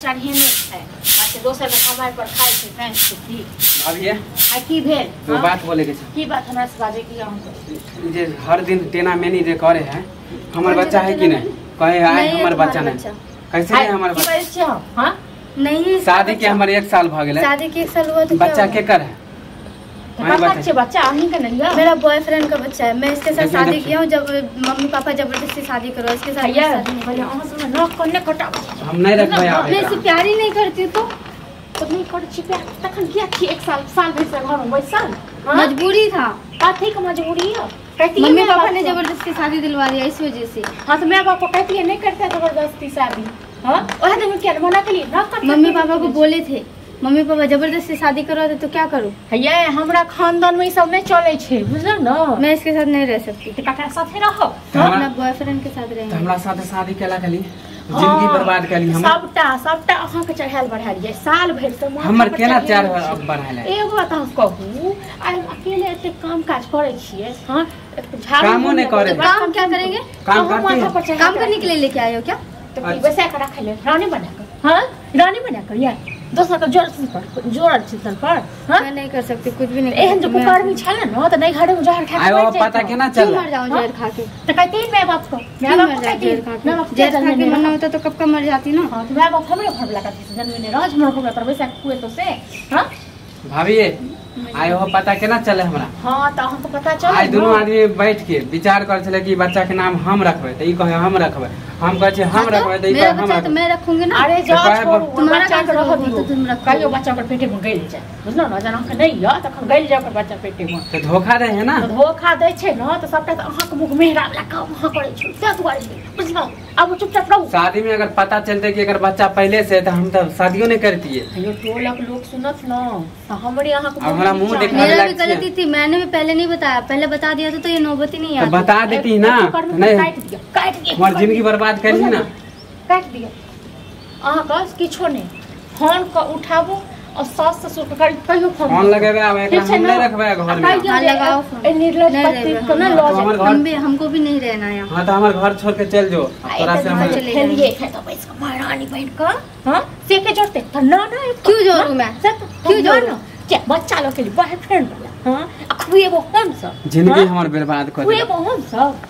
चढ़ेने छै आ दोसर के कमाइ पर खाइ छै तैं छै की भाभी आ की भेल? तो बात बोले के छै। की बात हमरा से बाजे की अहाँ जे हर दिन टेना मेनी जे करे है हमर बच्चा है कि नहीं? कहे आए हमर बच्चा नहीं, कैसे है हमर बच्चा? हां नहीं, शादी के हमर 1 साल भ गेलै। शादी के 1 साल हुआ तो बच्चा के कर है? बच्चा बच्चा अहीं के नहीं है, मेरा बॉयफ्रेंड का बच्चा है। मैं इसके साथ शादी किया हूँ जब मम्मी पापा जबरदस्ती शादी करो इसके साथ। भैया अहाँ से न कन्ने कटाब हम नहीं रखबै, आब मैं इससे प्यार ही नहीं करती हूँ तो नहीं कर छी प्यार तखन किया छी 1 साल साल भर से घर में बैसल? मजबूरी था। कथी के मजबूरी है? कहती मम्मी पापा ने जबरदस्ती शादी दिलवा दिया इस वजह से। हां तो मैं बाप को कहती है नहीं करते जबरदस्ती शादी। हां ओहे दिन किया मना के लिए न करते? मम्मी पापा को बोले थे, मम्मी पापा जबरदस्ती शादी करवा दे तो क्या करूं? ये हमरा खानदान में ई सब नहीं चले छे, बुझल न? मैं इसके साथ नहीं रह सकती। तो ककरा साथे रहो? अपना बॉयफ्रेंड के साथ रहेंगे। तो हमरा साथे शादी केला कली जिंदगी बर्बाद कली हम। सबटा सबटा अहाँ के चढ़ायल बढ़ायल ये साल भर से हमर केना चार बढ़ायल। एगो बात हम कहू, आइ हम अकेले एते काम काज करे छिए। हां झाड़ू कामो नहीं करे। काम क्या करेंगे? काम करते काम करने के लिए लेके आए हो क्या? तो की बसा के रखले रानी बना कर। हां रानी बना कर यार दोसर के जोर पर जोर चिंतन पर। हां मैं नहीं कर सकती कुछ भी नहीं। एहन जो कुकर्मी छल न त नहीं घरे में जहर खा के आयो पता केना चल मर जाऊं जहर खा के। त कहती मैं बाप को, मैं बाप को कहती मैं बाप जहर खा के मरना होता तो कब का मर जाती ना। हां तो मैं बाप हमरे घर वाला कथी से जन्म ने राज मर को तर वैसा कुए तो से। हां भाभी आयो पता केना चले हमरा? हां त हमको पता चल। आइ दोनों आदमी बैठ के विचार कर छले कि बच्चा के नाम हम रखबै त ई कहे हम रखबै, हम कहै छी हम रखबै त ई कहे हम रखबै, मैं रखूंगी ना। अरे जा छोड़ू, तुम्हारा बच्चा के रह दियो तो तुम रखो। कहियो बच्चा के पेटे में गइल जाए, बुझलो न? जना के नहीं य तखन गइल जाए ओकर बच्चा पेटे में त धोखा दे है ना। त धोखा दै छै न त सबटा त अहाँ के मुख मेहरा वाला काम अहाँ करै छी ते दुआरे, बुझलो? अब चुपचाप रहू। शादी में अगर पता चलते कि अगर बच्चा पहले से त हम त शादियो नहीं करतिए। कहियो टोलक लोग सुनत न त हमरे अहाँ के हमरा मुंह देखा। मेरा भी गलती थी, मैंने भी पहले नहीं बताया, पहले बता दिया तो ये नौबत ही नहीं आती। बता देती ना नहीं, काट दिया काट दिया हमार जिंदगी बर्बाद कर ली ना, काट दिया। अहाँ के किछो नहीं, फोन के उठाबू और सास ससुर के कहियो फोन लगेबे, आब एकरा हम नहीं रखबे घर में। हां लगाओ फोन। ए निर्लज पति के ना लॉज हम भी, हमको भी नहीं रहना यहाँ। हां तो हमर घर छोड़ के चल जो, तोरा से हम खेलिए थे तो बैस के महारानी बन के। हां से के जोड़ते त ना ना क्यों जोड़ू मैं? क्यों जोड़ू? के बच्चा लोग के लिए बॉयफ्रेंड वाला। हां खुएबो हम सब जिंदगी हमर बर्बाद कर खुएबो हम सब।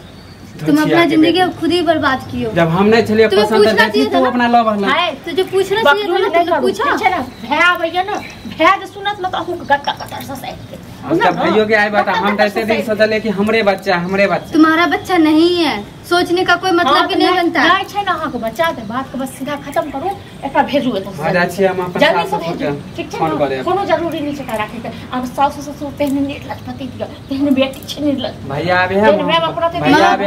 तुम अपना जिंदगी अब खुद ही बर्बाद कियो। जब हम नहीं छलिए पसंद त तू अपना लव हला। तुझे पूछना चाहिए था ना, तुमने पूछा छै ना? भै आबैया ना, भै जे सुनत न त अहूँ के गट्टा कटर से साइड के। हम त भाइयों के आए बता, हम त एते दिन सोचले कि हमरे बच्चा हमरे बच्चा। तुम्हारा बच्चा नहीं है, सोचने का कोई मतलब नहीं बनता। नहीं छै ना अहाँ के बच्चा, ते बात के बस सीधा खत्म करू, एकरा भेजू एतऽ से। जा छी हम अपन जल्दी से भेजू, ठीक छै ना? कोनो जरूरी नहीं छै एकरा राखे के। आब सासु ससुर तेहने निर्लज पति दियो, तेहने बेटी छै निर्लज। भैया आबे है, माय बाप रहते। भैया आबे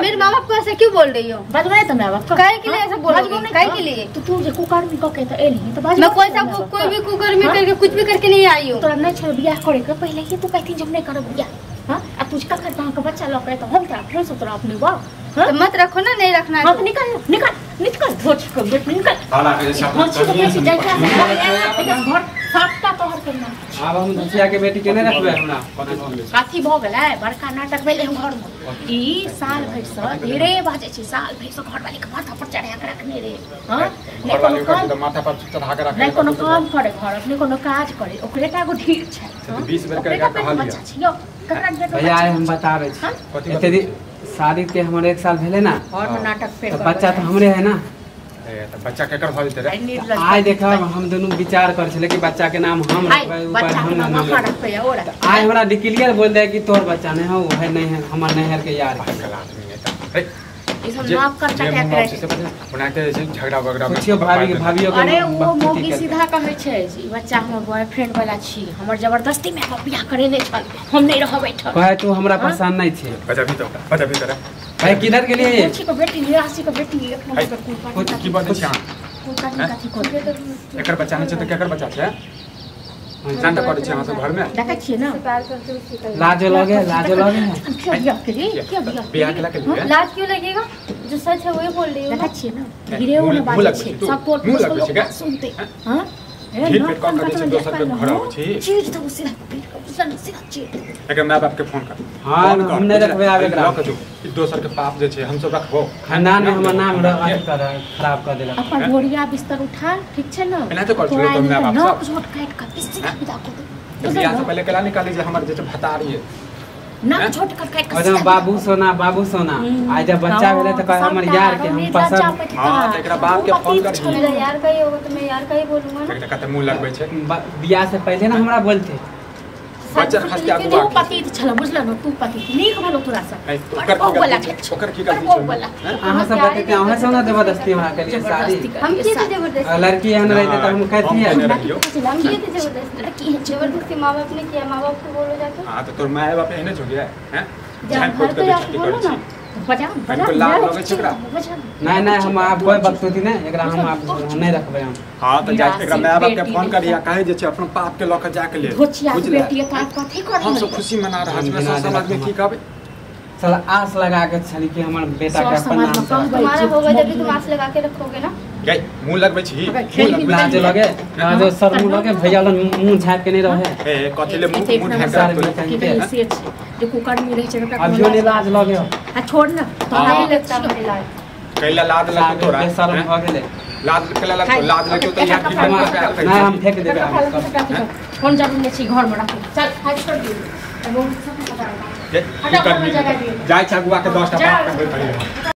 मेरे माँ बाप को ऐसा क्यों बोल रही हो? बजबै त माय बाप को काहे के लिए ऐसा बोल रही हो? काहे के लिए? तो तू जे कुकर्मी क के त एलही त बाज। मैं कोई सा कोई भी कुकर्मी करके कुछ भी करके नहीं आई हूं। तोरा नहीं छै बियाह करे के पहले ही तू कहती जब नहीं करब बियाह। हां आ तू कखन अहाँ के बच्चा ल के त हम तोरा फेर से तोरा अपने बाप। हां तो मत रखो ना, नहीं रखना है। हां तो निकल निकल निकल धोछ के बेटी निकल। साला के जैसे अपना जाय के घर सबटा तोहर के ना। आब हम धोछिया के बेटी के नहीं रखबै हमरा। कथी भ गेलै? बड़का नाटक भेलै हम घर में। ई साल भरि से ढेरे बाजै छै, साल भरि से घरवाली के माथा पर चढ़ा के रखने रे। हां नहीं कोनो काम माथा पर चढ़ा के रखने, नहीं कोनो काम करे घर, नहीं कोनो काज करे, ओकरे टा एगो ढीर छै। 20 बेर के कहलियै भैया हम बताबै छी। एते दिन शादी के हमर 1 साल भेलै ना, घर में नाटक फेर तो बच्चा तो हमरे है ना। ए त बच्चा केकर भ जेतै रे? आइ देखब हम दोनों विचार कर छले कि बच्चा के नाम हम रखबै, ऊपर हम नाम रखबै। और आइ हमरा डिक्लियर बोल दे कि तोर बच्चा नहीं है, वो है नहीं है हमर नैहर के यार। पागल आदमी है त। ई सब नाप कर चटा के बनाते जैसे झगड़ा वगड़ा पूछियो भाभी के, भाभीयो के। अरे वो मौगी सीधा कहै छै ई बच्चा हमर बॉयफ्रेंड वाला छी, हमर जबरदस्ती में हम बियाह करेने छल, हम नहीं रहबै ठल। कहे तू हमरा पसंद नहीं छै। बचा भी तो बचा भी तोरा। भाई किधर के लिए? पूछी के बेटी निराशी के बेटी एक नंबर के कुल की बात छै? कुल कथी कथी एकर बच्चा नहीं छै त केकर बच्चा छै? नाटक करै छै अहाँ सब घर में? देखै छियै ना लाजो लगे, लाजो लगे। क्यों बियाह केली? क्यों बियाह बियाह केला के लिए? लाज क्यों लगेगा? जो सच है वही बोल रही हूं। देखै छियै ना गिरेओ न बाजै छै, सब टोल लोग सुनते। हां ढील पेट कऽ के जे दोसर के घर आबै छी चीज तो सीधा पेट के सीधा चीज एकर माय बाप के फोन कर। हां हम नहीं रखबे आबे एकरा लऽ के जो ई दोसर के पाप जे छै हम सब रखबो खानदान में हमर नाम कर खराब कर देलक। अपन बोरिया बिस्तर उठा ठीक छै न एना तऽ कर छौ तोर माय बाप सब छोट काट के सीधा विदा कर दे। बियाह से पहले केला निकाली जे हमर जे भतारी है ना छोट कर काट के बाबू सोना बाबू सोना आज जब बच्चा भेलै त कहे हमर यार के हम पसंद। हां त एकरा बाप के फोन कर मेरा यार का ही होगा तो मैं यार का ही बोलूंगा ना। एकरा कते मुंह लगबै छै बियाह से पहले ना हमरा बोलते बच्चा खास के आगू तू पतित छल बुझल न तू पतित नीक भेलो तोरा से ओकर की गलती छै अहां सब बतेते अहां सब ना जबरदस्ती हमरा के लिए शादी हम की थे जबरदस्ती लड़की एहन रहते त हम कहतिए हम की थे जबरदस्ती लड़की है जबरदस्ती मां बाप ने किया मां बाप को बोलो जाके। हां तो तोर माय बाप एहने छो गया हैं जान घर पे जाके बोलो ना बजा बजा लाज लगै छै एकरा। नहीं नहीं हम आप कोई बकचोदी नहीं एकरा हम आप नहीं रखबै हम। हां त जा एकरा माय बाप के फोन करिया कहे जे छै अपन पाप के ल के जा के ले बुझले बेटी त कथि कर हम सब खुशी मना रहल छी सब समाज में की कहबै साला आस लगा के छली कि हमर बेटा के अपन नाम तुम्हारा होगा जब भी तुम आस लगा के रखोगे ना गई मुंह लगबै छी लाज लगे लाज सर मुंह लगे भैया लन मुंह झाप के नहीं रहे ए कथि ले मुंह मुंह ढाक के से छै जे कुकर्मी रहै छै ओकरा अभियो नहीं लाज लगे आ छोड़ ना तोरा नहीं लगता मुझे लाज कैला लाज लगतो तोरा शर्म भ गेलै लाज कैला लगतो लाज लगतो त यहाँ की नहीं हम फेंक देबै फोन जरूर नै छी घर में राखू चल हाथ छोड़ दियो जाय छै अगुआ के 10 टा बात कहबै पहिले।